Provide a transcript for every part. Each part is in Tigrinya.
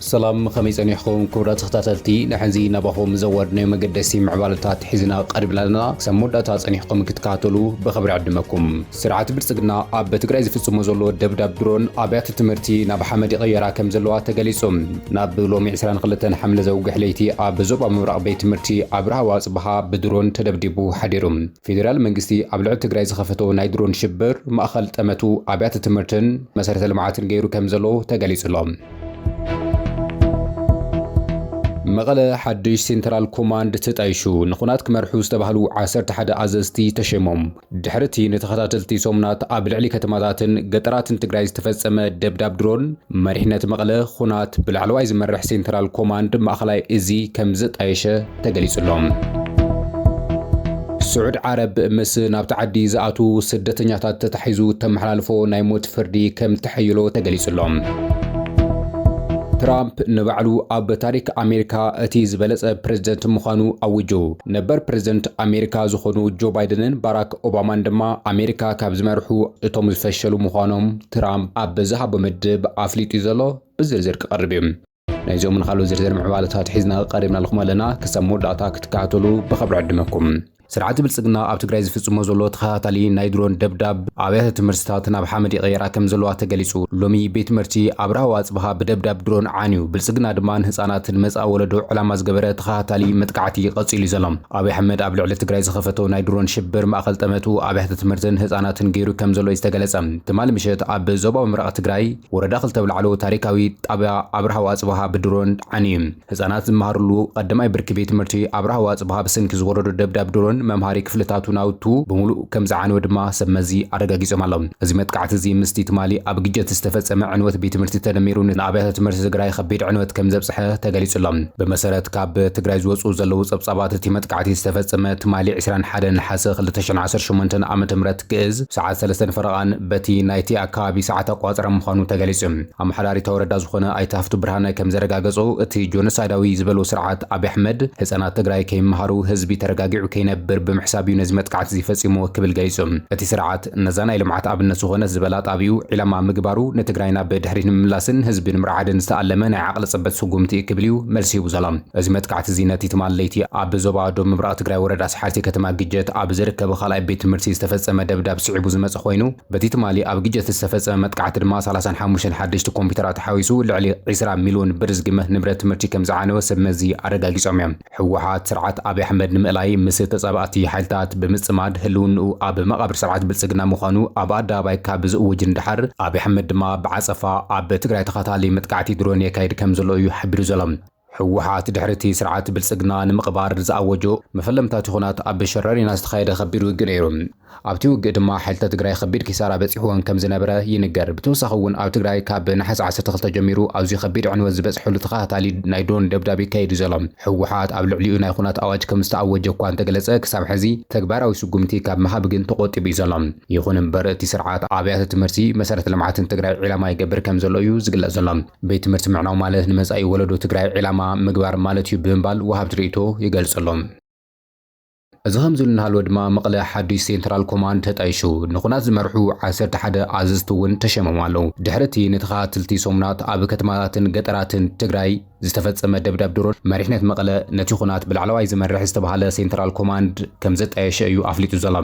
ሰላም፣ ከመይ ጸኒሕኩም ክቡራት ተኸታተልቲ? ንሕዚ ናባኹም ዘዋድናዮ መገደሲ ምዕባለታት ሒዝና ቀሪብና ኣለና። ክሳብ መወዳእታ ጸኒሕኩም ክትከታተሉ ብኽብሪ ዕድመኩም። ስርዓት ብልጽግና ኣብ ትግራይ ዝፍጽሞ ዘሎ ደብዳብ ድሮን ኣብያተ ትምህርቲ ናብ ሓመድ ይቐየራ ከም ዘለዋ ተገሊጹ። ናብ ሎሚ ዕስራን ክልተን ሓምለ ዘውግሕ ለይቲ ኣብ ዞባ ምብራቕ ቤት ትምህርቲ ኣብርሃ ወኣጽብሃ ብድሮን ተደብዲቡ ሓዲሩ። ፌዴራል መንግስቲ ኣብ ልዕሊ ትግራይ ዝኸፈቶ ናይ ድሮን ሽብር ማእኸል ጠመቱ ኣብያተ ትምህርትን መሰረተ ልምዓትን ገይሩ ከም ዘሎ ተገሊጹ ኣሎ። መቐለ ሓድሽ ሴንትራል ኮማንድ ተጣይሹ። ንኹናት ክመርሑ ዝተባህሉ ዓሰርተ ሓደ ኣዘዝቲ ተሸሞም። ድሕሪ እቲ ንተኸታተልቲ ሰሙናት ኣብ ልዕሊ ከተማታትን ገጠራትን ትግራይ ዝተፈጸመ ደብዳብ ድሮን፣ መሪሕነት መቐለ ኹናት ብላዕለዋይ ዝመርሕ ሴንትራል ኮማንድ ማእኸላይ እዚ ከም ዘጣየሸ ተገሊጹ ኣሎ። ስዑድ ዓረብ ምስ ናብቲ ዓዲ ዝኣትዉ ስደተኛታት ተታሒዙ ተመሓላልፎ ናይ ሞት ፍርዲ ከም ተሐይሎ ተገሊጹ ኣሎ። ትራምፕ ንባዕሉ ኣብ ታሪክ ኣሜሪካ እቲ ዝበለጸ ፕሬዝደንት ምዃኑ ኣዊጁ። ነበር ፕሬዝደንት ኣሜሪካ ዝኾኑ ጆ ባይደንን ባራክ ኦባማን ድማ ኣሜሪካ ካብ ዝመርሑ እቶም ዝፈሸሉ ምዃኖም ትራምፕ ኣብ ዝሃቦ መድብ ኣፍሊጡ ዘሎ ብዝርዝር ክቐርብ እዩ። ናይዚኦምን ካልኦት ዝርዝር ምዕባለታት ሒዝና ቀሪብና ኣለኹም ኣለና። ክሳብ መወዳእታ ክትከታተሉ ብኽብሪ ዕድመኩም። ስርዓት ብልጽግና ኣብ ትግራይ ዝፍጽሞ ዘሎ ተኸታታሊ ናይ ድሮን ደብዳብ ኣብያተ ትምህርትታት ናብ ሓመድ ይቐየራ ከም ዘለዋ ተገሊጹ። ሎሚ ቤት ትምህርቲ ኣብርሃ ወኣጽብሃ ብደብዳብ ድሮን ዓንዩ። ብልጽግና ድማ ንህጻናትን መጻኢ ወለዶ ዕላማ ዝገበረ ተኸታታሊ መጥቃዕቲ ቀጺሉ እዩ ዘሎ። ኣብይ ኣሕመድ ኣብ ልዕሊ ትግራይ ዝኸፈቶ ናይ ድሮን ሽብር ማእኸል ጠመቱ ኣብያተ ትምህርትን ህጻናትን ገይሩ ከም ዘሎ እዩ ዝተገለጸ። ትማሊ ምሸት ኣብ ዞባዊ ምብራቕ ትግራይ ወረዳ ክልተ ብላዕሎ ታሪካዊ ጣብያ ኣብርሃ ወኣጽብሃ ብድሮን ዓንዩ። ህጻናት ዝመሃርሉ ቀዳማይ ብርኪ ቤት ትምህርቲ ኣብርሃ ወኣጽብሃ ብሰንኪ ዝወረዶ ደብዳብ ድሮን መምሃሪ ክፍልታቱ ናውቱ ብምሉእ ከም ዝዓነወ ድማ ሰብ መዚ ኣረጋጊጾም ኣለዉ። እዚ መጥቃዕቲ እዚ ምስቲ ትማሊ ኣብ ግጀት ዝተፈጸመ ዕንወት ቤት ትምህርቲ ተደሚሩ ንኣብያተ ትምህርቲ ትግራይ ከቢድ ዕንወት ከም ዘብጽሐ ተገሊጹ ኣሎ። ብመሰረት ካብ ትግራይ ዝወጹ ዘለዉ ጸብጻባት እቲ መጥቃዕቲ ዝተፈጸመ ትማሊ ዕስራን ሓደን ነሓሰ ክልተ ሽሕን ዓሰርተ ሸሞንተን ዓመተ ምህረት ግእዝ ሰዓት ሰለስተን ፈረቓን በቲ ናይቲ ኣከባቢ ሰዓት ኣቋጽራ ምዃኑ ተገሊጹ። ኣመሓዳሪ እታ ወረዳ ዝኾነ ኣይተ ሃፍቱ ብርሃነ ከም ዘረጋገጾ፣ እቲ ጆኖሳይዳዊ ዝበሎ ስርዓት ኣብይ ኣሕመድ ህጻናት ትግራይ ከይመሃሩ፣ ህዝቢ ተረጋጊዑ ከይነብር ብምሕሳብ እዩ ነዚ መጥቃዕቲ እዚ ፈጺምዎ ክብል ገሊጹ። እቲ ስርዓት ነዛ ናይ ልምዓት ኣብነት ዝኾነት ዝበላ ጣብዩ ዒላማ ምግባሩ ንትግራይ ናብ ድሕሪት ንምምላስን ህዝቢ ንምርዓድን ዝተኣለመ ናይ ዓቕሊ ጽበት ስጉምቲ እዩ ክብል እዩ መልሲ ሂቡ ዘሎ። እዚ መጥቃዕቲ እዚ ነቲ ትማሊ ለይቲ ኣብ ዞባ ደቡብ ምብራቕ ትግራይ ወረዳ ሰሓርቲ ከተማ ግጀት ኣብ ዝርከብ ካልኣይ ቤት ትምህርቲ ዝተፈጸመ ደብዳብ ስዒቡ ዝመጸ ኮይኑ፣ በቲ ትማሊ ኣብ ግጀት ዝተፈጸመ መጥቃዕቲ ድማ ሰላሳን ሓሙሽተን ሓደሽቲ ኮምፒውተራት ሓዊሱ ልዕሊ ዕስራ ሚልዮን ብር ዝግመት ንብረት ትምህርቲ ከም ዝዓነወ ሰብ መዚ ኣረጋጊጾም እዮም። ህወሓት ስርዓት ኣብይ ኣሕመድ ንምእላይ ምስ ተጻባእቲ ሓይልታት ብምጽማድ ህልውንኡ ኣብ መቓብር ስርዓት ብልጽግና ምዃኑ ኣብ ኣደባባይ ካብ ዝእውጅ ንደሓር፣ ኣብይ ኣሕመድ ድማ ብዓጸፋ ኣብ ትግራይ ተኸታሊ መጥቃዕቲ ድሮን የካይድ ከም ዘሎ እዩ ሓቢሩ ዘሎ። ህወሓት ድሕሪ እቲ ስርዓት ብልጽግና ንምቕባር ዝኣወጆ መፈለምታት ይኹናት ኣብ ሸረሪና ዝተኻየደ ከቢድ ውግእ ነይሩ። ኣብቲ ውግእ ድማ ሓይልታት ትግራይ ከቢድ ኪሳራ በጺሕወን ከም ዝነበረ ይንገር። ብተወሳኺ እውን ኣብ ትግራይ ካብ ነሓሰ ዓሰርተ ክልተ ጀሚሩ ኣዝዩ ከቢድ ዕንወት ዝበጽሐሉ ተኸታታሊ ናይ ድሮን ደብዳብ ይካየድ እዩ ዘሎ። ህወሓት ኣብ ልዕሊኡ ናይ ኹናት ኣዋጅ ከም ዝተኣወጀ እኳ እንተገለጸ፣ ክሳብ ሕዚ ተግባራዊ ስጉምቲ ካብ ምሃብ ግን ተቖጢቡ እዩ ዘሎ። ይኹን እምበር እቲ ስርዓት ኣብያተ ትምህርቲ መሰረተ ልምዓትን ትግራይ ዒላማ ይገብር ከም ዘሎ እዩ ዝግለጽ ዘሎ። ቤት ትምህርቲ ምዕናው ማለት ንመጻኢ ወለዶ ትግራይ ዒላማ ምግባር ማለት እዩ ብምባል ወሃብቲ ርእይቶ ይገልጹ ኣለዉ። እዚ ከምዚ ኢሉ እናሃለወ ድማ መቐለ ሓዱሽ ሴንትራል ኮማንድ ተጣይሹ። ንኹናት ዝመርሑ ዓሰርተ ሓደ ኣዘዝቲ እውን ተሸሞም ኣለዉ። ድሕሪ እቲ ንተኸታተልቲ ሰሙናት ኣብ ከተማታትን ገጠራትን ትግራይ ዝተፈጸመ ደብዳብ ድሮን መሪሕነት መቐለ ነቲ ኹናት ብላዕለዋይ ዝመርሕ ዝተባህለ ሴንትራል ኮማንድ ከም ዘጣየሸ እዩ ኣፍሊጡ ዘሎ።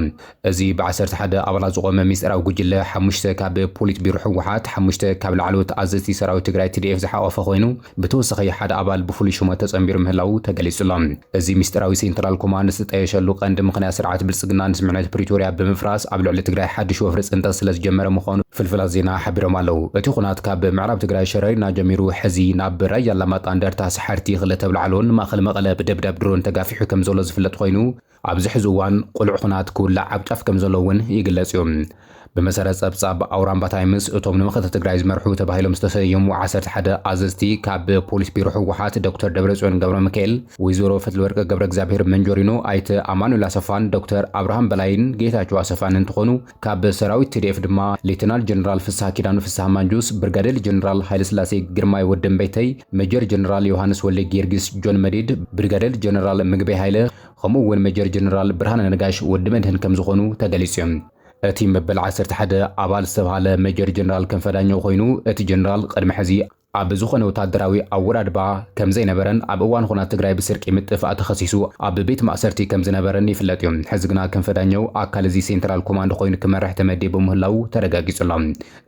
እዚ ብ ዓሰርተ ሓደ ኣባላት ዝቖመ ሚስጥራዊ ጉጅለ፣ ሓሙሽተ ካብ ፖሊት ቢሮ ህወሓት፣ ሓሙሽተ ካብ ላዕለዎት ኣዘዝቲ ሰራዊት ትግራይ ቲ ዲ ኤፍ ዝሓቖፈ ኮይኑ፣ ብተወሳኺ ሓደ ኣባል ብፍሉይ ሹመት ተጸንቢሩ ምህላዉ ተገሊጹ ኣሎ። እዚ ሚስጥራዊ ሴንትራል ኮማንድ ዝተጣየሸሉ ቀንዲ ምኽንያት፣ ስርዓት ብልጽግና ንስምምዕነት ፕሪቶርያ ብምፍራስ ኣብ ልዕሊ ትግራይ ሓድሽ ወፍሪ ጽንተት ስለ ዝጀመረ ምዃኑ ፍልፍላት ዜና ሓቢሮም ኣለዉ። እቲ ኹናት ካብ ምዕራብ ትግራይ ሸረሪና ጀሚሩ፣ ሕዚ ናብ ራያ ኣላማጣ፣ እንደርታ፣ ሰሓርቲ፣ ክልተ ብላዕሎን ማእኸል መቐለ ብደብዳብ ድሮን ተጋፊሑ ከም ዘሎ ዝፍለጥ ኮይኑ፣ ኣብዚ ሕዚ እዋን ቁሉዕ ኹናት ክውላዕ ኣብ ጫፍ ከም ዘሎ እውን ይግለጽ እዩ። ብመሰረት ጸብጻብ ኣውራምባ ታይምስ፣ እቶም ንመኸተ ትግራይ ዝመርሑ ተባሂሎም ዝተሰየሙ ዓሰርተ ሓደ ኣዘዝቲ ካብ ፖሊስ ቢሮ ህወሓት ዶክተር ደብረጽዮን ገብረ ሚካኤል፣ ወይዘሮ ፈትለወርቅ ገብረ እግዚኣብሔር መንጆሪኖ፣ ኣይተ ኣማኑኤል ኣሰፋን ዶክተር ኣብርሃም በላይን ጌታቸው ኣሰፋን እንትኾኑ፣ ካብ ሰራዊት ቲ ዲ ኤፍ ድማ ሌተናል ጀነራል ፍስሃ ኪዳኑ ፍስሃ ማንጁስ፣ ብርጋዴር ጀነራል ሃይለስላሴ ግርማይ ወደምበይተይ፣ ሜጀር ጀነራል ዮሃንስ ወልደ ጊዮርጊስ ጆን መዲድ፣ ብርጋዴር ጀነራል ምግበይ ሃይለ፣ ከምኡ እውን ሜጀር ጀነራል ብርሃነ ነጋሽ ወዲ መድህን ከም ዝኾኑ ተገሊጹ እዩ። እቲ መበል ዓሰርተ ሓደ ኣባል ዝተባህለ ሜጀር ጀነራል ክንፈ ዳኘው ኮይኑ፣ እቲ ጀነራል ቅድሚ ሕዚ ኣብ ዝኾነ ወታደራዊ ኣወዳድባ ከም ዘይነበረን ኣብ እዋን ኹናት ትግራይ ብስርቂ ምጥፋእ ተኸሲሱ ኣብ ቤት ማእሰርቲ ከም ዝነበረን ይፍለጥ እዩ። ሕዚ ግና ክንፈ ዳኘው ኣካል እዚ ሴንትራል ኮማንድ ኮይኑ ክመርሕ ተመዲቡ ምህላዉ ተረጋጊጹ ኣሎ።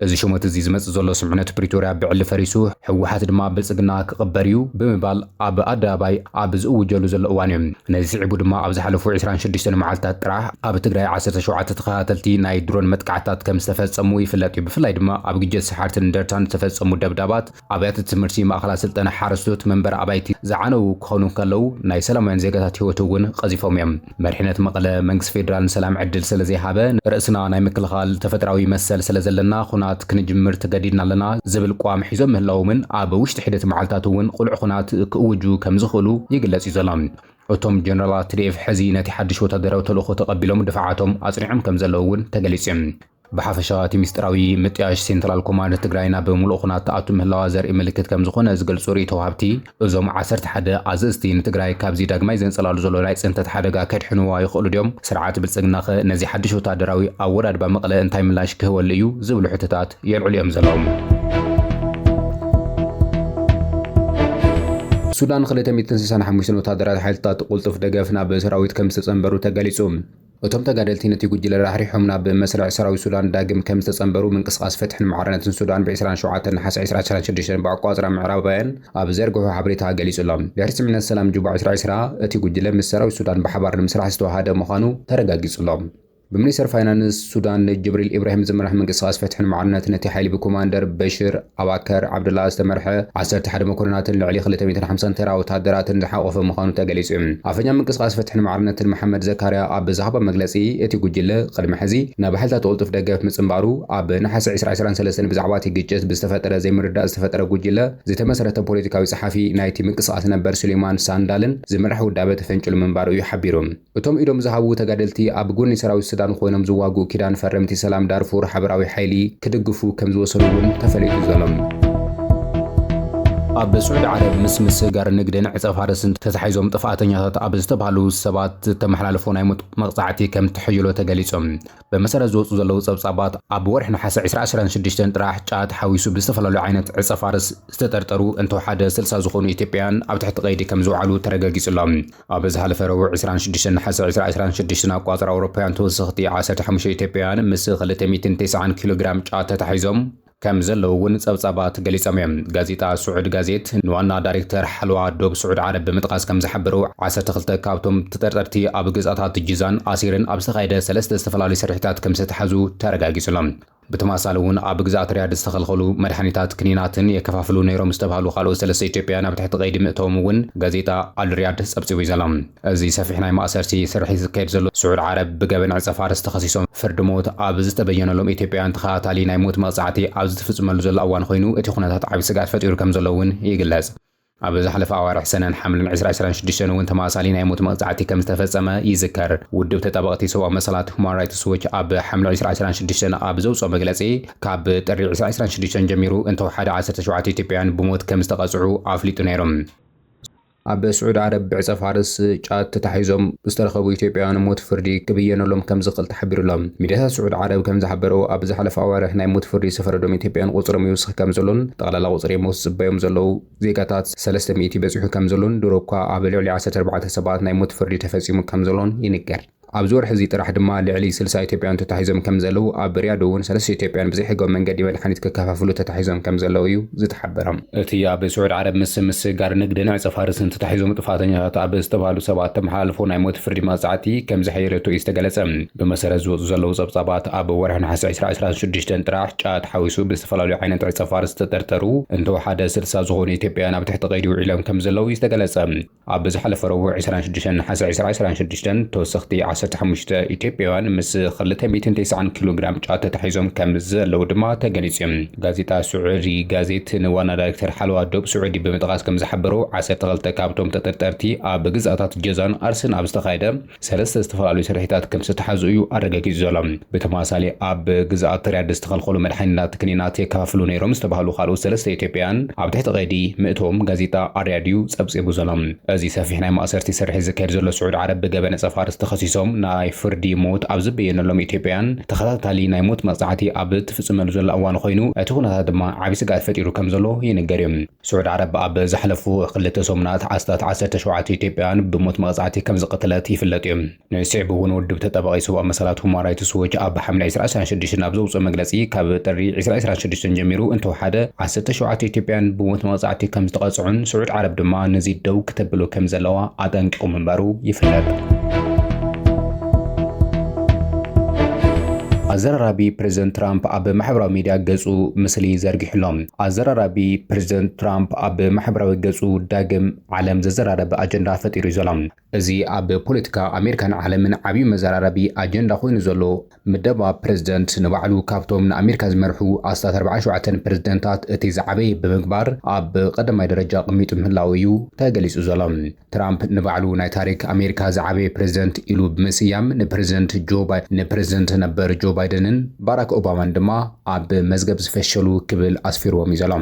እዚ ሹመት እዚ ዝመጽእ ዘሎ ስምዕነት ፕሪቶርያ ብዕሊ ፈሪሱ፣ ህወሓት ድማ ብልጽግና ክቕበር እዩ ብምባል ኣብ ኣደባባይ ኣብ ዝእውጀሉ ዘሎ እዋን እዩ። ነዚ ስዒቡ ድማ ኣብ ዝሓለፉ ዕስራን ሽዱሽተን መዓልታት ጥራሕ ኣብ ትግራይ ዓሰርተ ሸውዓተ ተኸታተልቲ ናይ ድሮን መጥቃዕታት ከም ዝተፈጸሙ ይፍለጥ እዩ። ብፍላይ ድማ ኣብ ግጀት ሰሓርትን እንደርታን ዝተፈጸሙ ደብዳባት ኣብያተ ትምህርቲ፣ ማእኸላት ስልጠና፣ ሓረስቶት፣ መንበሪ ኣባይቲ ዝዓነዉ ክኾኑ ከለዉ፣ ናይ ሰላማውያን ዜጋታት ህይወት እውን ቀዚፎም እዮም። መሪሕነት መቐለ መንግስቲ ፌዴራል ንሰላም ዕድል ስለ ዘይሃበ፣ ርእስና ናይ ምክልኻል ተፈጥራዊ መሰል ስለ ዘለና፣ ኹናት ክንጅምር ተገዲድና ኣለና ዝብል ቋም ሒዞም ምህላዎምን፣ ኣብ ውሽጢ ሒደት መዓልታት እውን ቁሉዕ ኹናት ክእውጁ ከም ዝኽእሉ ይግለጽ እዩ ዘሎ። እቶም ጀነራላት ቲ ዲ ኤፍ ሕዚ ነቲ ሓድሽ ወታደራዊ ተልእኾ ተቐቢሎም ድፋዓቶም ኣጽኒዖም ከም ዘለዉ እውን ተገሊጹ እዩ። ብሓፈሻ እቲ ምስጢራዊ ምጥያሽ ሴንትራል ኮማንድ ትግራይ ናብ ምሉእ ኹናት ትኣቱ ምህላዋ ዘርኢ ምልክት ከም ዝኾነ ዝገልጹ ርእይቶ ወሃብቲ፣ እዞም ዓሰርተ ሓደ ኣዘዝቲ ንትግራይ ካብዚ ዳግማይ ዘንጸላሉ ዘሎ ናይ ጽንተት ሓደጋ ከድሕንዋ ይኽእሉ ድዮም? ስርዓት ብልጽግናኸ ነዚ ሓድሽ ወታደራዊ ኣወዳድባ መቐለ እንታይ ምላሽ ክህበሉ እዩ? ዝብሉ ሕቶታት የልዕሉ እዮም ዘለዉ። ሱዳን ክልተ ሚእትን ስሳን ሓሙሽተን ወታደራት ሓይልታት ቁልጡፍ ደገፍ ናብ ሰራዊት ከም ዝተጸንበሩ ተገሊጹ። እቶም ተጋደልቲ ነቲ ጉጅለ ራሕሪሖም ናብ መስርዕ ሰራዊት ሱዳን ዳግም ከም ዝተጸንበሩ ምንቅስቓስ ፍትሕን ማዕርነትን ሱዳን ብ ዕስራን ሸውዓተን ነሓሰ ዕስራን ዕስራን ሽዱሽተን ብኣቋጽራ ምዕራባውያን ኣብ ዘርግሖ ሓበሬታ ገሊጹ ኣሎ። ድሕሪ ስምምዕነት ሰላም ጁባ ዕስራ ዕስራ፣ እቲ ጉጅለ ምስ ሰራዊት ሱዳን ብሓባር ንምስራሕ ዝተዋሃደ ምዃኑ ተረጋጊጹ ኣሎ። ብሚኒስተር ፋይናንስ ሱዳን ጅብሪል ኢብራሂም ዝምራሕ ምንቅስቓስ ፍትሕን ማዕርነትን እቲ ሓይሊ ብኮማንደር በሽር ኣባከር ዓብዱላ ዝተመርሐ ዓሰርተ ሓደ መኮንናትን ልዕሊ ክልተ ሚእትን ሓምሳን ተራ ወታደራትን ዝሓቖፈ ምዃኑ ተገሊጹ እዩ። ኣፈኛ ምንቅስቓስ ፍትሕን ማዕርነትን መሓመድ ዘካርያ ኣብ ዝሃቦ መግለጺ፣ እቲ ጉጅለ ቅድሚ ሕዚ ናብ ሓይልታት ቅልጡፍ ደገፍ ምጽንባሩ፣ ኣብ ነሓሰ ዕስራ ዕስራን ሰለስተን ብዛዕባ እቲ ግጭት ብዝተፈጠረ ዘይምርዳእ ዝተፈጠረ ጉጅለ ዝተመሰረተ ፖለቲካዊ ጸሓፊ ናይቲ ምንቅስቓስ ነበር ሱሌማን ሳንዳልን ዝምራሕ ውዳበ ተፈንጭሉ ምንባሩ እዩ ሓቢሩ። እቶም ኢዶም ዝሃቡ ተጋደልቲ ኣብ ጎኒ ሰራዊት ሱዳን ኮይኖም ዝዋግኡ ኪዳን ፈረምቲ ሰላም ዳርፉር ሓበራዊ ሓይሊ ክድግፉ ከም ዝወሰኑ እውን ተፈሊጡ ዘሎ። ኣብ ስዑዲ ዓረብ ምስ ምስጋር ንግድን ዕጸ ፋርስን ተታሒዞም ጥፍኣተኛታት ኣብ ዝተባህሉ ሰባት ዝተመሓላለፎ ናይ ሞት መቕጻዕቲ ከም ተሐይሎ ተገሊጾም። ብመሰረት ዝወጹ ዘለዉ ጸብጻባት፣ ኣብ ወርሒ ነሓሰ ዕስራ ዕስራን ሽዱሽተን ጥራሕ ጫት ሓዊሱ ብዝተፈላለዩ ዓይነት ዕጸ ፋርስ ዝተጠርጠሩ እንተወሓደ ስልሳ ዝኾኑ ኢትዮጵያውያን ኣብ ትሕቲ ቀይዲ ከም ዝወዓሉ ተረጋጊጹ ኣሎ። ኣብ ዝሓለፈ ረቡዕ ዕስራን ሽዱሽተን ነሓሰ ዕስራ ዕስራን ሽዱሽተን ኣቋጽራ ኣውሮፓውያን ተወሰኽቲ ዓሰርተ ሓሙሽተ ኢትዮጵያውያን ምስ ክልተ ሚእትን ተስዓን ኪሎ ግራም ጫት ተታሒዞም ከም ዘለዉ እውን ጸብጻባት ገሊጾም እዮም። ጋዜጣ ስዑድ ጋዜት ንዋና ዳይሬክተር ሓለዋ ዶብ ስዑድ ዓረብ ብምጥቃስ ከም ዝሓበሩ፣ ዓሰርተ ክልተ ካብቶም ተጠርጠርቲ ኣብ ግዝኣታት ጂዛን ኣሲርን ኣብ ዝተኻየደ ሰለስተ ዝተፈላለዩ ስርሒታት ከም ዝተታሕዙ ተረጋጊጹ ኣሎ። ብተመሳሳሊ እውን ኣብ ግዝኣት ሪያድ ዝተኸልኸሉ መድሓኒታት፣ ክኒናትን የከፋፍሉ ነይሮም ዝተባህሉ ካልኦት ሰለስተ ኢትዮጵያውያን ኣብ ትሕቲ ቀይዲ ምእተዎም እውን ጋዜጣ ኣል ሪያድ ጸብጺቡ እዩ ዘሎ። እዚ ሰፊሕ ናይ ማእሰርቲ ስርሒት ዝካየድ ዘሎ ስዑድ ዓረብ ብገበን ዕጸ ፋርስ ተኸሲሶም ፍርዲ ሞት ኣብ ዝተበየነሎም ኢትዮጵያውያን ተኸታታሊ ናይ ሞት መቕጻዕቲ ኣብ ዝፍጽመሉ ዘሎ እዋን ኮይኑ፣ እቲ ኩነታት ዓቢ ስግኣት ፈጢሩ ከም ዘሎ እውን ይግለጽ። ኣብ ዝሓለፈ ኣዋርሕ ሰነን ሓምለን ዕስራ ዕስራን ሽዱሽተን እውን ተመሳሳሊ ናይ ሞት መቕጻዕቲ ከም ዝተፈጸመ ይዝከር። ውድብ ተጣበቕቲ ሰብኣዊ መሰላት ሁማን ራይትስ ዎች ኣብ ሓምለ ዕስራ ዕስራን ሽዱሽተን ኣብ ዘውጽኦ መግለጺ፣ ካብ ጥሪ ዕስራ ዕስራን ሽዱሽተን ጀሚሩ እንተወሓደ ዓሰርተ ሸውዓተ ኢትዮጵያውያን ብሞት ከም ዝተቐጽዑ ኣፍሊጡ ነይሩ። ኣብ ስዑድ ዓረብ ብዕጸ ፋርስ ጫት ተታሒዞም ዝተረኸቡ ኢትዮጵያውያን ሞት ፍርዲ ክብየነሎም ከም ዝኽእል ተሓቢሩ ኣሎ። ሚድያታት ስዑድ ዓረብ ከም ዝሓበረኦ፣ ኣብ ዝሓለፈ ኣዋርሕ ናይ ሞት ፍርዲ ዝተፈረዶም ኢትዮጵያውያን ቁጽሮም ይውስኽ ከም ዘሎን ጠቕላላ ቁጽሪ ሞት ዝጽበዮም ዘለዉ ዜጋታት ሰለስተ ሚእቲ በጺሑ ከም ዘሎን፣ ድሮ እኳ ኣብ ልዕሊ ዓሰርተ ኣርባዕተ ሰባት ናይ ሞት ፍርዲ ተፈጺሙ ከም ዘሎን ይንገር። ኣብዚ ወርሒ እዚ ጥራሕ ድማ ልዕሊ ስልሳ ኢትዮጵያውያን ተታሒዞም ከም ዘለዉ፣ ኣብ ሪያድ እውን ሰለስተ ኢትዮጵያውያን ብዘይሕጋዊ መንገዲ መድሓኒት ከከፋፍሉ ተታሒዞም ከም ዘለዉ እዩ ዝተሓበረ። እቲ ኣብ ስዑድ ዓረብ ምስ ምስጋር ንግድን ዕጸ ፋርስን ተታሒዞም ጥፋተኛታት ኣብ ዝተባህሉ ሰባት ተመሓላልፎ ናይ ሞት ፍርዲ መቕጻዕቲ ከም ዝሐየለቶ እዩ ዝተገለጸ። ብመሰረት ዝወጹ ዘለዉ ጸብጻባት፣ ኣብ ወርሒ ነሓሰ ዕስራ ዕስራን ሽዱሽተን ጥራሕ ጫት ሓዊሱ ብዝተፈላለዩ ዓይነት ዕጸ ፋርስ ዝተጠርጠሩ እንተወሓደ ስልሳ ዝኾኑ ኢትዮጵያውያን ኣብ ትሕቲ ቀይዲ ውዒሎም ከም ዘለዉ እዩ ዝተገለጸ። ኣብ ዝሓለፈ ረቡዕ ዕስራን ሽዱሽተን ነሓሰ ዕስራ ዕስራን ሽዱሽተን ተወሰኽቲ ዓሰርተ ሓሙሽተ ኢትዮጵያውያን ምስ ክልተ ሚእትን ተስዓን ኪሎ ግራም ጫት ተታሒዞም ከም ዘለዉ ድማ ተገሊጹ እዩ። ጋዜጣ ስዑዲ ጋዜት ንዋና ዳይሬክተር ሓለዋ ዶብ ስዑዲ ብምጥቓስ ከም ዝሓበሮ፣ ዓሰርተ ክልተ ካብቶም ተጠርጠርቲ ኣብ ግዝኣታት ጀዛን ኣርስን ኣብ ዝተኻየደ ሰለስተ ዝተፈላለዩ ስርሒታት ከም ዝተታሕዙ እዩ ኣረጋጊጹ ዘሎ። ብተመሳሳሊ ኣብ ግዝኣት ሪያድ ዝተኸልኸሉ መድሓኒታት ክኒናት የከፋፍሉ ነይሮም ዝተባህሉ ካልኦት ሰለስተ ኢትዮጵያውያን ኣብ ትሕቲ ቀይዲ ምእቶም ጋዜጣ ኣርያድ እዩ ጸብጺቡ ዘሎ። እዚ ሰፊሕ ናይ ማእሰርቲ ስርሒት ዝካየድ ዘሎ ስዑድ ዓረብ ብገበን ዕጸ ፋርስ ተኸሲሶም ናይ ፍርዲ ሞት ኣብ ዝበየነሎም ኢትዮጵያውያን ተኸታታሊ ናይ ሞት መቕጻዕቲ ኣብ እትፍጽመሉ ዘሎ እዋን ኮይኑ፣ እቲ ኩነታት ድማ ዓቢ ስግኣት ፈጢሩ ከም ዘሎ ይንገር እዩ። ስዑድ ዓረብ ኣብ ዝሓለፉ ክልተ ሰሙናት ኣስታት ዓሰርተ ሸውዓተ ኢትዮጵያውያን ብሞት መቕጻዕቲ ከም ዝቐተለት ይፍለጥ እዩ። ንስዒቡ እውን ውድብ ተጣባቒ ሰብኣዊ መሰላት ሁማን ራይትስ ዎች ኣብ ሓምለ ዕስራን ዕስራን ሽዱሽተን ኣብ ዘውፅኦ መግለጺ፣ ካብ ጥሪ ዕስራን ዕስራን ሽዱሽተን ጀሚሩ እንተወሓደ ዓሰርተ ሸውዓተ ኢትዮጵያውያን ብሞት መቕጻዕቲ ከም ዝተቐጽዑን ስዑድ ዓረብ ድማ ነዚ ደው ክተብሎ ከም ዘለዋ ኣጠንቂቑ ምንባሩ ይፍለጥ። ኣዘራራቢ ፕሬዝደንት ትራምፕ ኣብ ማሕበራዊ ሚድያ ገጹ ምስሊ ዘርጊሑ ኣሎ። ኣዘራራቢ ፕሬዝደንት ትራምፕ ኣብ ማሕበራዊ ገጹ ዳግም ዓለም ዘዘራረበ ኣጀንዳ ፈጢሩ እዩ ዘሎ። እዚ ኣብ ፖለቲካ ኣሜሪካን ዓለምን ዓብዪ መዘራረቢ ኣጀንዳ ኮይኑ ዘሎ ምደባ፣ ፕሬዝደንት ንባዕሉ ካብቶም ንኣሜሪካ ዝመርሑ ኣስታት ኣርባዓን ሸውዓተን ፕሬዝደንታት እቲ ዝዓበየ ብምግባር ኣብ ቀዳማይ ደረጃ ኣቐሚጡ ምህላዉ እዩ ተገሊጹ ዘሎ። ትራምፕ ንባዕሉ ናይ ታሪክ ኣሜሪካ ዝዓበየ ፕሬዝደንት ኢሉ ብምስያም ንፕሬዝደንት ጆ ባይ-፣ ንፕሬዝደንት ነበር ጆ ባይደንን ባራክ ኦባማን ድማ ኣብ መዝገብ ዝፈሸሉ ክብል ኣስፊርዎም እዩ ዘሎ።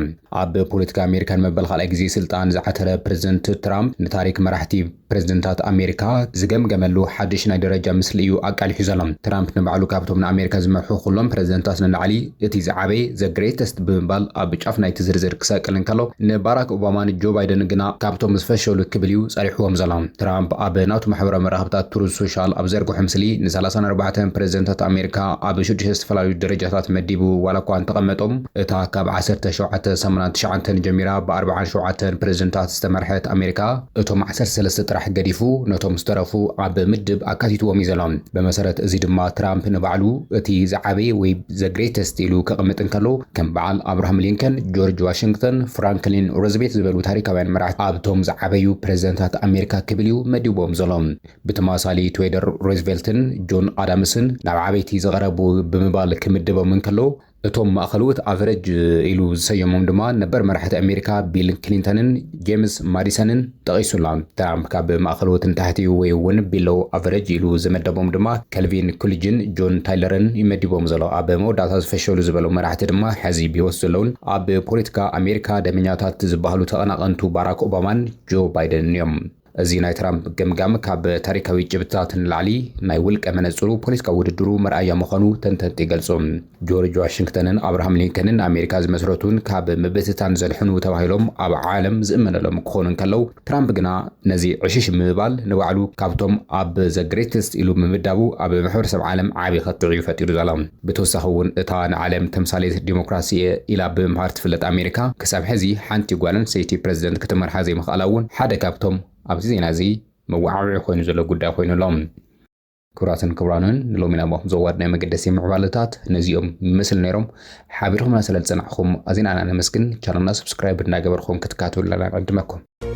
ኣብ ፖለቲካ ኣሜሪካ ንመበል ካልኣይ ግዜ ስልጣን ዝዓተረ ፕሬዝደንት ትራምፕ ንታሪክ መራሕቲ ፕሬዝደንታት ኣሜሪካ ዝገምገመሉ ሓድሽ ናይ ደረጃ ምስሊ እዩ ኣቃሊሑ ዘሎ። ትራምፕ ንባዕሉ ካብቶም ንኣሜሪካ ዝመርሑ ኩሎም ፕሬዝደንታት ንላዕሊ እቲ ዝዓበየ፣ the greatest፣ ብምባል ኣብ ጫፍ ናይቲ ዝርዝር ክሰቅል እንከሎ፣ ንባራክ ኦባማን ጆ ባይደን ግና ካብቶም ዝፈሸሉ ክብል እዩ ጸሪሕዎም ዘሎ። ትራምፕ ኣብ ናቱ ማሕበራዊ መራኸብታት ትሩዝ ሶሻል ኣብ ዘርግሖ ምስሊ፣ ን ሰላሳን ኣርባዕተን ፕሬዝደንታት ኣሜሪካ ኣብ ሽዱሽተ ዝተፈላለዩ ደረጃታት መዲቡ ዋላ እኳ እንተቐመጦም፣ እታ ካብ ዓሰርተ ሸውዓተ ሰማንያን ትሽዓተን ጀሚራ ብ ኣርባዓን ሸውዓተን ፕሬዝደንታት ዝተመርሐት ኣሜሪካ፣ እቶም ዓሰርተ ሰለስተ ጥራሕ ገዲፉ፣ ነቶም ዝተረፉ ኣብ ምድብ ኣካቲትዎም እዩ ዘሎ። ብመሰረት እዚ ድማ ትራምፕ ንባዕሉ እቲ ዝዓበየ ወይ the greatest ኢሉ ከቕምጥ እንከሎ፣ ከም በዓል ኣብርሃም ሊንከን፣ ጆርጅ ዋሽንግተን፣ ፍራንክሊን ሮዝቬልት ዝበሉ ታሪካውያን መራሕቲ ኣብቶም ዝዓበዩ ፕሬዝደንታት ኣሜሪካ ክብል እዩ መዲብዎም ዘሎ። ብተመሳሳሊ ቴዎዶር ሮዝቬልትን ጆን ኣዳምስን ናብ ዓበይቲ ዝቐረቡ ብምባል ክምድቦም እንከሎ፣ እቶም ማእኸልዎት ኣቨረጅ ኢሉ ዝሰየሞም ድማ ነበር መራሕቲ ኣሜሪካ ቢል ክሊንተንን ጄምስ ማዲሰንን ጠቒሱላ። ትራምፕ ካብ ማእኸልዎት ንታሕቲ ወይ እውን ቢሎው ኣቨረጅ ኢሉ ዝመደቦም ድማ ከልቪን ኩሊጅን ጆን ታይለርን ይመዲቦም ዘሎ። ኣብ መወዳእታ ዝፈሸሉ ዝበሎም መራሕቲ ድማ ሕዚ ብህይወት ዘለውን ኣብ ፖለቲካ ኣሜሪካ ደመኛታት ዝበሃሉ ተቐናቐንቱ ባራክ ኦባማን ጆ ባይደንን እዮም። እዚ ናይ ትራምፕ ገምጋም ካብ ታሪካዊ ጭብጥታት ንላዕሊ ናይ ውልቀ መነጽሩ ፖለቲካዊ ውድድሩ መርኣያ ምዃኑ ተንተንቲ ይገልጹ። ጆርጅ ዋሽንግተንን ኣብርሃም ሊንከንን ኣሜሪካ ዝመስረቱን ካብ ምብትታን ዘድሕኑ ተባሂሎም ኣብ ዓለም ዝእመነሎም ክኾኑ እንከለዉ፣ ትራምፕ ግና ነዚ ዕሽሽ ምባል ንባዕሉ ካብቶም ኣብ the greatest ኢሉ ምምዳቡ ኣብ ማሕበረሰብ ዓለም ዓቢ ከትዕ እዩ ፈጢሩ ዘሎ። ብተወሳኺ እውን እታ ንዓለም ተምሳሌት ዲሞክራሲ እየ ኢላ ብምብሃር ትፍለጥ ኣሜሪካ፣ ክሳብ ሕዚ ሓንቲ ጓል ኣንስተይቲ ፕሬዝደንት ክትመርሓ ዘይምኽኣላ እውን ሓደ ካብቶም ኣብዚ ዜና እዚ መወዓውዒ ኮይኑ ዘሎ ጉዳይ ኮይኑ ኣሎ። ክቡራትን ክቡራንን፣ ንሎሚ ናባኹም ዘዋድናዮ መገደሲ ምዕባለታት ነዚኦም ይመስሉ ነይሮም። ሓቢርኩምና ስለ ዝጸናሕኩም ኣዚና ኢና ነመስግን። ቻነልና ሰብስክራይብ እንዳገበርኩም ክትከታተሉና ንዕድመኩም።